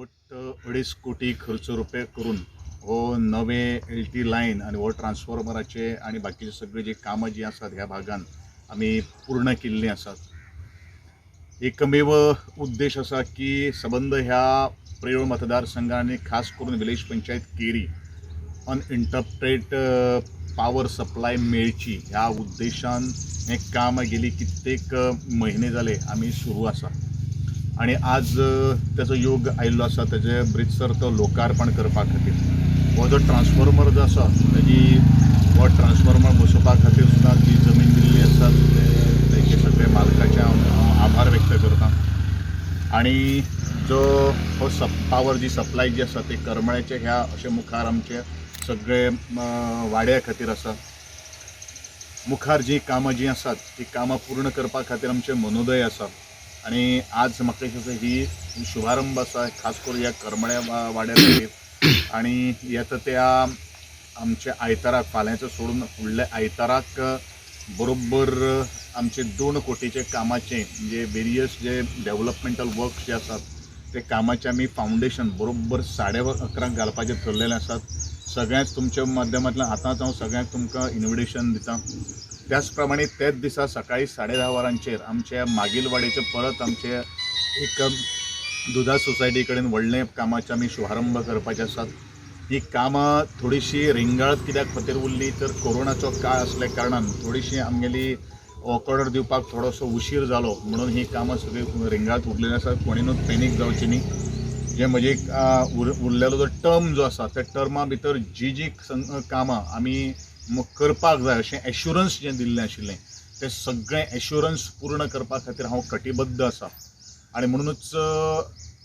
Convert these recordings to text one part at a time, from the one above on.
वट्ट 2.5 कोटी खर्च रुपये करून हो नवे एलटी लायन आनी हो ट्रान्सफॉर्मराचे आनी बाकीचे सगळीं जी कामां जीं आसात ह्या भागान आमी पूर्ण केल्लीं आसात. एकमेव उद्देश आसा की सबंद ह्या प्रियोळ मतदारसंघान आनी खास करून विलेज पंचायत केरी अनइंटरप्टेड पावर सप्लाय मेळची ह्या उद्देशान हें काम गेली कित्येक म्हयने जाले आमी सुरू आसा आनी आज तेजो योग आयिल्लो आसा तेजे ब्रिजसर तो लोकार्पण करपा खातीर. हो जो ट्रान्सफॉर्मर जो आसा तेजी हो ट्रान्सफॉर्मर बसोवपा खातीर सुद्दां जी जमीन दिल्ली आसा ते तेजे सगळे मालकाचे हांव आभार व्यक्त करता. आनी जो हो सप पावर जी सप्लाय जी आसा ती करमळ्याचे ह्या अशे मुखार आमचे सगळे वाड्या खातीर आसा. मुखार जीं कामां जीं आसात ती कामां पूर्ण करपा खातीर आमचें मनोदय आसा आनी आज म्हाका दिसता ही शुभारंभ आसा खास करून ह्या करमळ्या वाड्या खातीर. आनी येता त्या आमच्या आयताराक, फाल्यांचो सोडून फुडल्या आयताराक बरोबर आमचे 2 कोटीचे कामाचे म्हणजे वेरियस जे डेवलपमेंटल वर्क्स जे आसात ते कामाचे आमी फावंडेशन बरोबर 11:30 घालपाचें थरलेलें आसात. सगळ्यांक तुमच्या माध्यमांतल्यान आतांच हांव सगळ्यांक तुमकां इन्विटेशन दिता. त्याच प्रमाणे त्याच दिसा सकाळी 10:30 वरांचेर आमच्या मागीलवाडीचे परत आमचे एक दुदा सोसायटी कडेन व्हडलें कामाचें आमी शुभारंभ करपाचे आसात. ही कामां थोडीशी रिंगाळत कित्याक खातीर उरली तर कोरोनाचो काळ आसल्या कारणान थोडीशी आमगेली ऑर्डर दिवपाक थोडोसो उशीर जालो म्हणून ही कामां सगळीं रिंगाळत उरलेलीं आसात. कोणीनूच पॅनीक जावची न्ही. जे म्हजे उरलेलो जो टर्म जो आसा त्या टर्मा भितर जी जी कामां आमी करपाक जाय अशें एश्युरन्स जें दिल्लें आशिल्लें तें सगळें एश्युरन्स पूर्ण करपा खातीर हांव कटिबद्ध आसा. आनी म्हणुनूच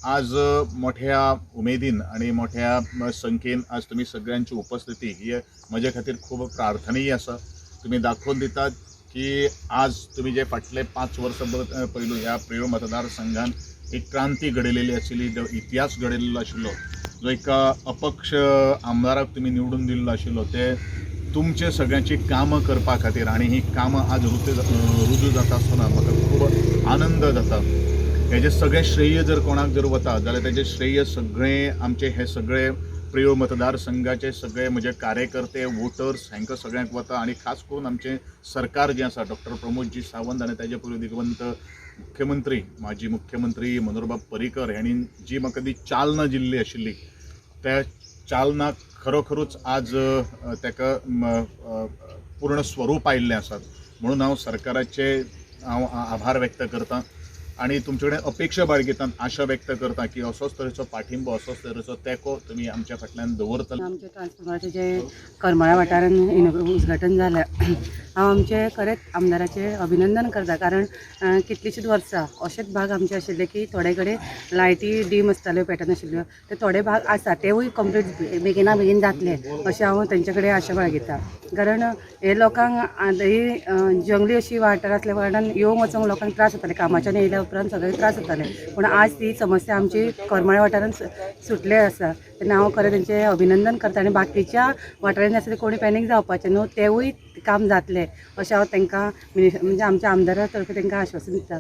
आज मोठ्या उमेदीन आनी मोठ्या संख्येन आज तुमी सगळ्यांची उपस्थिती ही म्हजे खातीर खूब प्रार्थनीय आसा. तुमी दाखोवन दितात की आज तुमी जे फाटले 5 वर्सां पयलू ह्या प्रियोळ मतदारसंघान एक क्रांती घडयलेली आशिल्ली, जो इतिहास घडयलेलो आशिल्लो, जो एका अपक्ष आमदाराक तुमी निवडून दिल्लो आशिल्लो ते तुमचे सगळ्यांची कामां करपा खातीर आनी ही कामां आज रुजू जाता आसतना म्हाका खूब आनंद जाता. हेजें सगळें श्रेय जर कोणाक जर वता जाल्यार तेजें श्रेय सगळें आमचे हे सगळे प्रियोळ मतदारसंघाचे सगळे म्हजे कार्यकर्ते, वोटर्स हांकां सगळ्यांक वता. आनी खास करून आमचें सरकार जें आसा, डॉक्टर प्रमोदजी सावंत आनी ताजे पयलीं दिगवंत मुख्यमंत्री, माजी मुख्यमंत्री मनोहरबाब पर्रीकर हांणी जी म्हाका ती चालना दिल्ली आशिल्ली त्या चालनाक खरोखरूच आज ताका पूर्ण स्वरूप आयिल्लें आसात. म्हणून हांव सरकाराचे हांव आभार व्यक्त करता आनी तुमचे कडेन अपेक्षा बाळगिता, आशा व्यक्त करता की असोच तरेचो पाठिंबो, असोच तरेचो तेंको तुमी आमच्या फाटल्यान दवरतले. आमच्या ट्रान्सफॉर्मराचें जें करमळा वाठारान उद्घाटन जालें, हांव आमचे खरेंच आमदाराचें अभिनंदन करता. कारण कितलींशींच वर्सां अशेंच भाग आमचे आशिल्ले की थोडे कडेन लायटी डीम आसताल्यो, पेटनाशिल्ल्यो. ते थोडे भाग आसा तेवूय कंप्लीट बेगिना बेगीन जातले अशें हांव तेंचे कडेन आशा बाळगिता. कारण हे लोकांक ही जंगली अशी वाठार आसल्या कारणान येवंक वचोंक लोकांक त्रास जाताले. कामाच्यान येयल्या उपरांत सगळे त्रास जाताले. पूण आज ती समस्या आमची करमळे वाठारान सुटले आसा. तेन्ना हांव खरें तेंचें अभिनंदन करता आनी बाकीच्या वाठारांनी आसा ते कोणी पॅनीक जावपाचें न्हू, तेवूय काम जातलें अशें हांव तांकां म्हणजे आमच्या आमदारा तर्फे तांकां आश्वासन दिता.